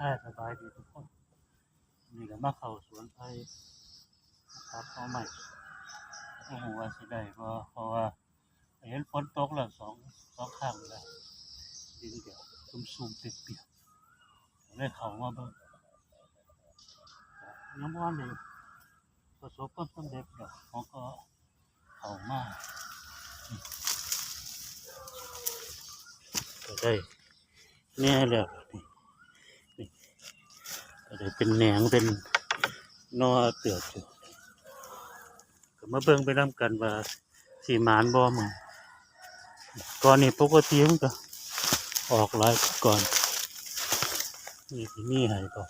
ອ່າ ສະບາຍດີທຸກຄົນ ນີ້ກໍມາເຂົ້າສວນໄຜ່ ມາຕັດໜໍ່ໄມ້ ບໍ່ຮູ້ວ່າຊິໄດ້ບໍ່ ເພາະວ່າເຫັນຝົນຕົກແລ້ວສອງ ສອງຄັ້ງແລ້ວ ດິນກໍຊຸ່ມໆ ປຽກໆ ກໍເລີຍເຂົ້າມາເບິ່ງ ຍັງບໍ່ທັນໄດ້ປະສົບຄວາມສຳເລັດດອກ ເຮົາກໍ ເຂົ້າມາ ກໍໄດ້ແດ່ແລ້ວ ນີ້ ນີ້ ກໍໄດ້ເປັນແໜງເປັນໜໍ່ເຕີບຢູ່ ກໍມາເບິ່ງໄປນຳກັນວ່າຊິໝານບໍ່ມື້ ກ່ອນນີ້ປົກກະຕິມັນກໍອອກຫຼາຍກ່ອນ ນີ້ຊິມີໃຫ້ບໍ່?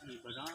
ນີ້ບໍ່ເນາະ?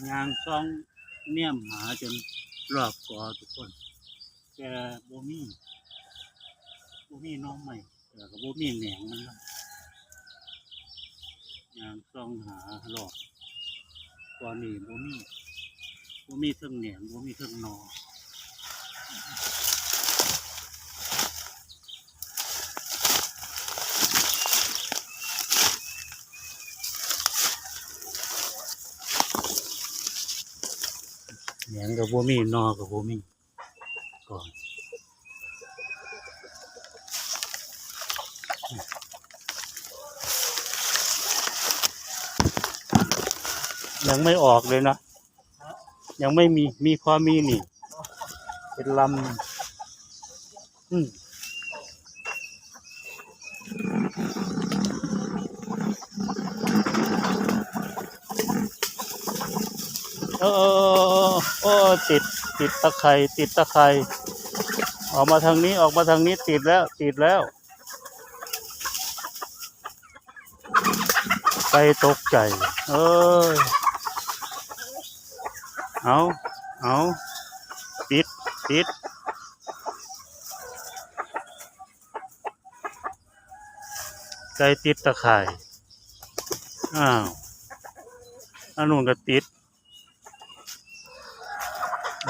ຍ່າງສ່ອງແນມຫາຈົນລອບກໍທຸກຄົນ ແຕ່ບໍ່ມີ ບໍ່ມີໜໍ່ໄມ້ ແລ້ວກໍບໍ່ມີແໜງມັນນຳ ຍ່າງສ່ອງຫາລອບ ຕອນນີ້ບໍ່ມີ ບໍ່ມີເທິງແໜງ ບໍ່ມີເທິງໜໍ່ ແໜງກໍບໍ່ມີ ໜໍ່ກໍບໍ່ມີ. ກ່ອນ ຍັງໄມ່ອອກເລີຍນະ ຍັງໄມ່ມີ ມີພໍມີນີ້ ເປັນລຳ ອືມ. ເອີ ເອີ ເອີ ເອີ ຕິດ ຕິດຕາຂ່າຍ ຕິດຕາຂ່າຍ ອອກມາທາງນີ້ ອອກມາທາງນີ້ ຕິດແລ້ວ ຕິດແລ້ວ ໄກ່ຕົກໃຈ ເອີ ເອົາ ເອົາ ຕິດ ຕິດ. ໄກ່ຕິດຕາຂ່າຍ ອ້າວ ອັນນັ້ນກໍຕິດ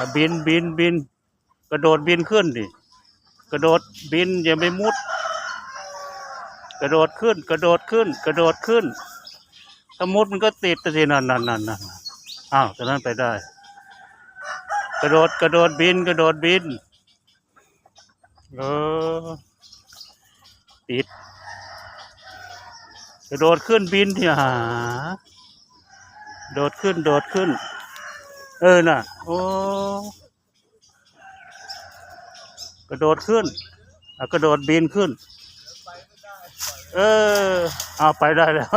ອ່ະ ບິນ ບິນ ບິນ ກະໂດດບິນຂຶ້ນນີ້ ກະໂດດບິນ ຢ່າໄປມຸດ ກະໂດດຂຶ້ນ ກະໂດດຂຶ້ນ ກະໂດດຂຶ້ນ ຖ້າມຸດມັນກໍຕິດ ຈັ່ງຊີ້ ນັ້ນ ນັ້ນ ນັ້ນ ນັ້ນ ອ້າວ ຕົວນັ້ນໄປໄດ້ ກະໂດດ ກະໂດດບິນ ກະໂດດບິນ. ເອີ ຕິດ ກະໂດດຂຶ້ນບິນທີ່ຫາ ໂດດຂຶ້ນ ໂດດຂຶ້ນ ເອີ ນະ ໂອ້ ກະໂດດຂຶ້ນ ອາ ກະໂດດບິນຂຶ້ນ ເອີ ເອົາ ໄປໄດ້ແລ້ວ.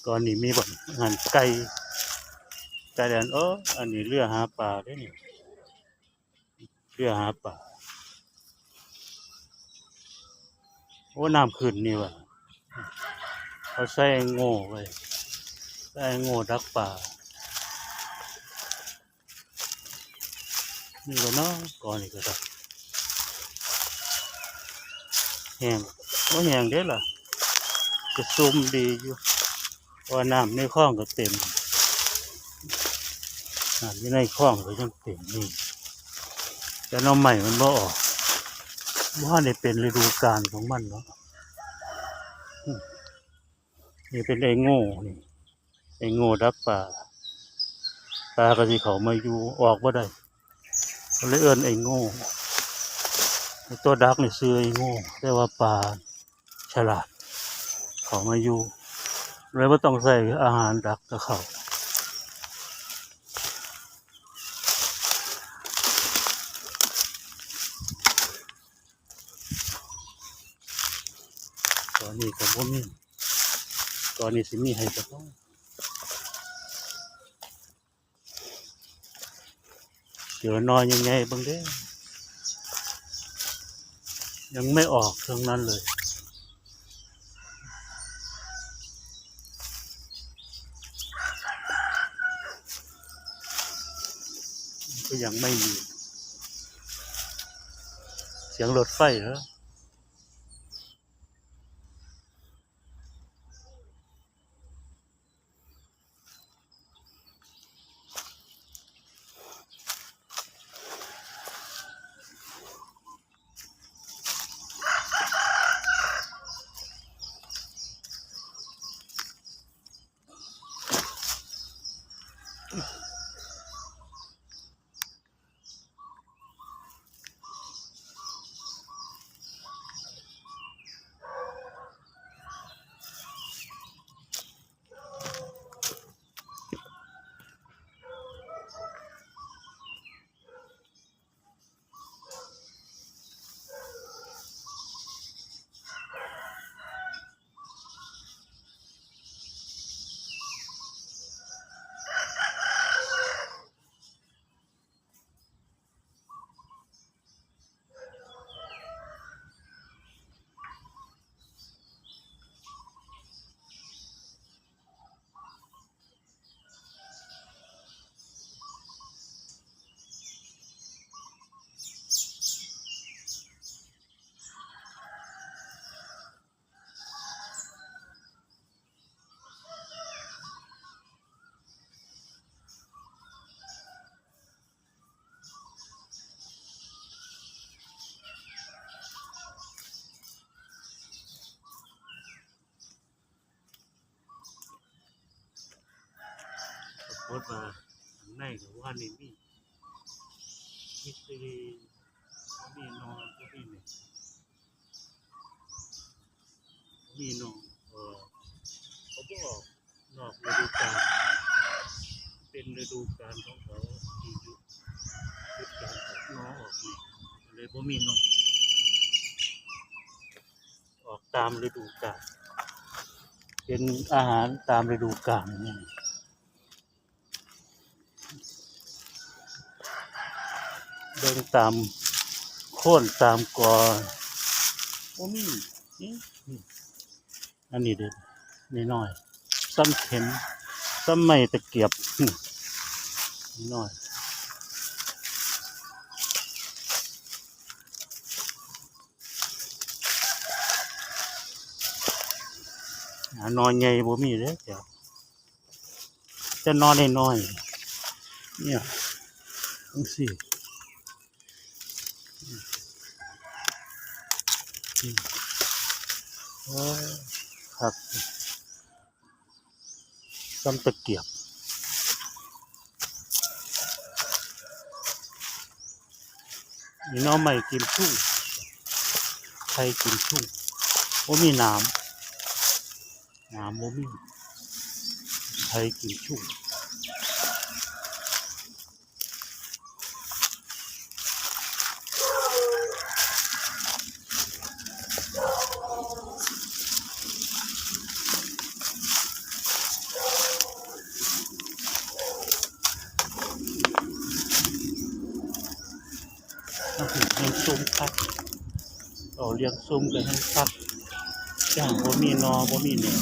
ກ່ອນນີ້ມີບ່ອນຫັ້ນໄກ່ ໄກ່ແດນ ໂອ້ ອັນນີ້ເຮືອຫາປາເດ້ນີ້. ເຮືອຫາປາ ໂອ້ ນ້ຳຂຶ້ນນີ້ຫວ່າ ເຂົາໃສ່ໂງ່ໄວ້ ໃສ່ໂງ່ດັກປາ ນີ້ກໍເນາະ ກ່ອນນີ້ກໍໄດ້ ແຫ້ງ ໂອ້ ແຫ້ງເດ້ລະ. ກະຊຸ່ມດີຢູ່ ເພາະວ່ານ້ຳໃນຄອງກະເຕັມ ນ້ຳຢູ່ໃນຄອງກະຍັງເຕັມນີ້ ແຕ່ໜໍ່ໄມ້ມັນບໍ່ອອກ ບໍ່ທັນໄດ້ເປັນລະດູການຂອງມັນເນາະ. ນີ້ເປັນໄອ້ໂງ່ນີ້ ໄອ້ໂງ່ດັກປາ ປາກະຊິເຂົ້າມາຢູ່ ອອກບໍ່ໄດ້ ກະເລີຍເອີ້ນໄອ້ໂງ່. ໄອ້ຕົວດັກນີ້ຊື່ໄອ້ໂງ່ ແຕ່ວ່າປາ ສະຫຼາດເຂົ້າມາຢູ່ ເລີຍບໍ່ຕ້ອງໃສ່ອາຫານດັກກະເຂົ້າ. ຕອນນີ້ກະບໍ່ມີ ຕອນນີ້ຊິມີໃຫ້ກະເອົາ. ເຈີໜໍ່ໃຫຍ່ໆ ເບິ່ງເດີ້ ຍັງໄມ່ອອກທັງນັ້ນເລີຍ ກະຍັງໄມ່ມີ ສຽງລົດໄຟເນາະ. ປາກົດວ່າຂ້າງໃນກະບໍ່ທັນໄດ້ມີ ມີແຕ່ ມີໜໍ່ ບໍ່ມີແມ່ນ ມີໜໍ່ ເອີ ເຂົາບໍ່ອອກນອກລະດູການ ເປັນລະດູການຂອງເຂົາທີ່ຢຸດ ຢຸດການອອກໜໍ່ອອກນີ້ ກະເລີຍບໍ່ມີໜໍ່ ອອກຕາມລະດູການ ເປັນອາຫານຕາມລະດູການນີ້. ເບິ່ງຕາມໂຄນຕາມກໍບໍ່ມີ ນີ້ ອັນນີ້ເດ ນ້ອຍໆ ສ່ຳເຂັມ ສ່ຳໄມ້ຕະກຽບ ນ້ອຍ ໜໍ່ໃຫຍ່ບໍ່ມີເດ້ ແຕ່ໜໍ່ນ້ອຍໆ ນີ້ ຈັ່ງຊີ້ ໂອ້ຍ ຄັກ ສ່ຳຕະກຽບ ມີໜໍ່ໄມ້ກິມຊຸງ ໄຜ່ກິມຊຸງ ບໍ່ມີໜາມ ໜາມບໍ່ມີ ໄຜ່ກິມຊຸງ. ທາງພຸ້ນແຮ່ງຊຸ່ມຄັກ ເອົາລ້ຽງຊຸ່ມກະແຮ່ງຄັກ ຈັ່ງບໍ່ມີໜໍ່ ບໍ່ມີແໜ່. ເ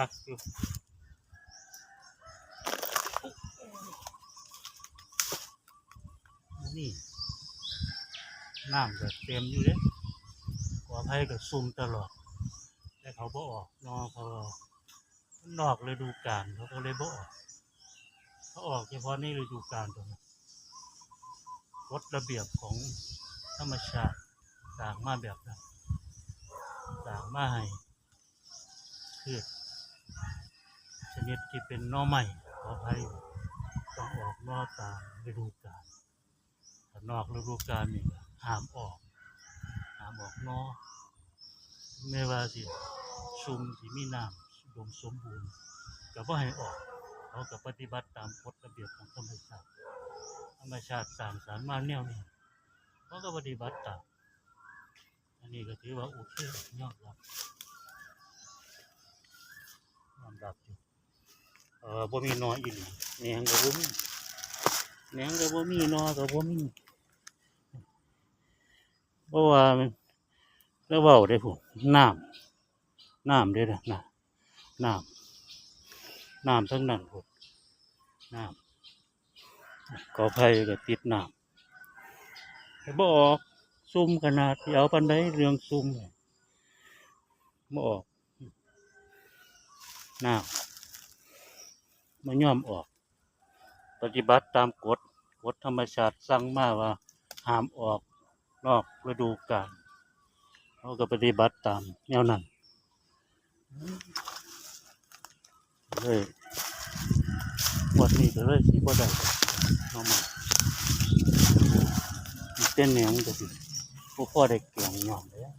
ຄັກຢູ່ ນີ້ ນ້ຳກໍເຕັມຢູ່ເດ້ ກໍໄຜ່ກໍຊຸ່ມຕະຫຼອດ ແຕ່ເຂົາບໍ່ອອກເນາະ ເພາະວ່າມັນນອກລະດູການ ເຂົາກໍເລີຍບໍ່ອອກ ເຂົາອອກສະເພາະໃນລະດູການຕົວນັ້ນ ກົດລະບຽບຂອງທຳມະຊາດສ້າງມາແບບນັ້ນ ສ້າງມາໃຫ້ ພືດຊະນິດທີ່ເປັນໜໍ່ໄມ້ ຂໍອະໄພ ຕ້ອງອອກໜໍ່ຕາມລະດູການ ຖ້ານອກລະດູການນີ້ຫ້າມອອກ ຫ້າມອອກໜໍ່ ແມ້ວ່າຊິຊຸ່ມ ຊິມີນ້ຳອຸດົມສົມບູນ ກໍບໍ່ໃຫ້ອອກ ເຮົາກໍປະຕິບັດຕາມກົດລະບຽບຂອງທຳມະຊາດ ທຳມະຊາດສ້າງສັນມາແນວນີ້ ເຮົາກໍປະຕິບັດຕາມ. ອັນນີ້ກໍຖືວ່າໂອເຄ ຍອມຮັບ ຍອມຮັບຢູ່ ເອີ ບໍ່ມີໜໍ່ອີ່ຫຼີ ແໜງກໍບໍ່ມີ ແໜງກໍບໍ່ມີ ໜໍ່ກໍບໍ່ມີ ເພາະວ່າລາວເວົ້າເດ້ພຸ້ນ ນ້ຳ ນ້ຳເດ້ນະ ນ້ຳ ນ້ຳທັງນັ້ນພຸ້ນ ນ້ຳ ກໍໄຜ່ກໍຕິດນ້ຳ ແຕ່ບໍ່ອອກ ຊຸ່ມຂະໜາດ ຊິເອົາປານໃດເລື່ອງຊຸ່ມ ບໍ່ອອກ ນ້ຳ ບໍ່ຍອມອອກ ປະຕິບັດຕາມກົດ ກົດທຳມະຊາດສັ່ງມາວ່າຫ້າມອອກນອກລະດູການ ເຮົາກໍປະຕິບັດຕາມແນວນັ້ນ. ເລີຍ ງວດນີ້ກໍເລີຍຊິບໍ່ໄດ້ເນາະ ມັນມີແຕ່ແໜງກໍຊິບໍ່ພໍໄດ້ແກງຍອມແລ້ວ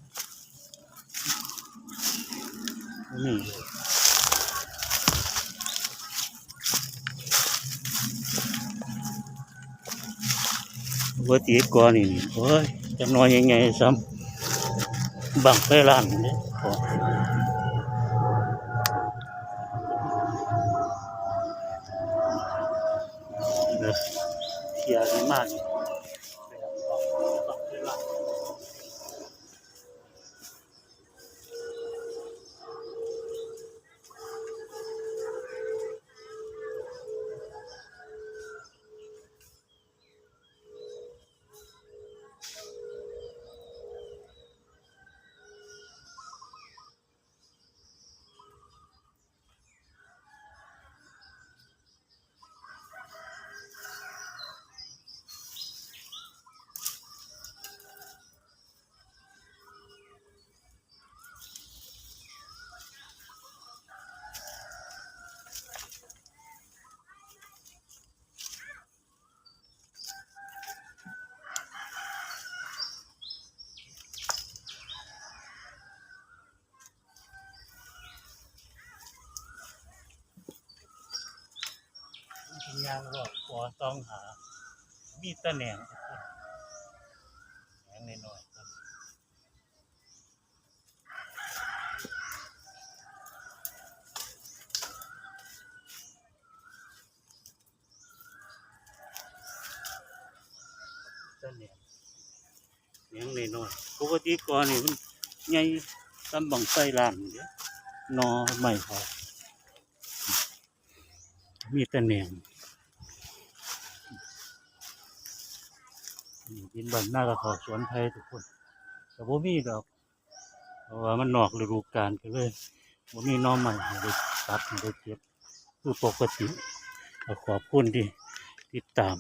ນີ້ເລີຍ ປົກກະຕິກ່ອນນີ້ ໂອ້ຍ ຈັກໜ່ວຍໃຫຍ່ໆ ສ່ຳບັ້ງໄຟລ້ານເດ້ ເອີ ເທື່ອນີ້ມານີ້ ບັ້ງໄຟລ້ານ. ຍ່າງເລາະ ຂໍສ່ອງຫາ ມີແຕ່ແໜງ ແໜງນ້ອຍໆ ແໜງ ແໜງນ້ອຍໆ ປົກກະຕິກ່ອນນີ້ມັນໃຫຍ່ສ່ຳບັ້ງໄຟລ້ານເດ້ ໜໍ່ໄມ້ເຂົາ ມີແຕ່ແໜງ ດິນບ້ານນາກໍເຂົ້າສວນໄຜ່ທຸກຄົນ ກໍບໍ່ມີດອກ ເພາະວ່າມັນນອກລະດູການ ກໍເລີຍບໍ່ມີໜໍ່ໄມ້ໃຫ້ໄດ້ຕັດ ໃຫ້ໄດ້ເກັບຄືປົກກະຕິ. ກໍຂອບຄຸນທີ່ຕິດຕາມ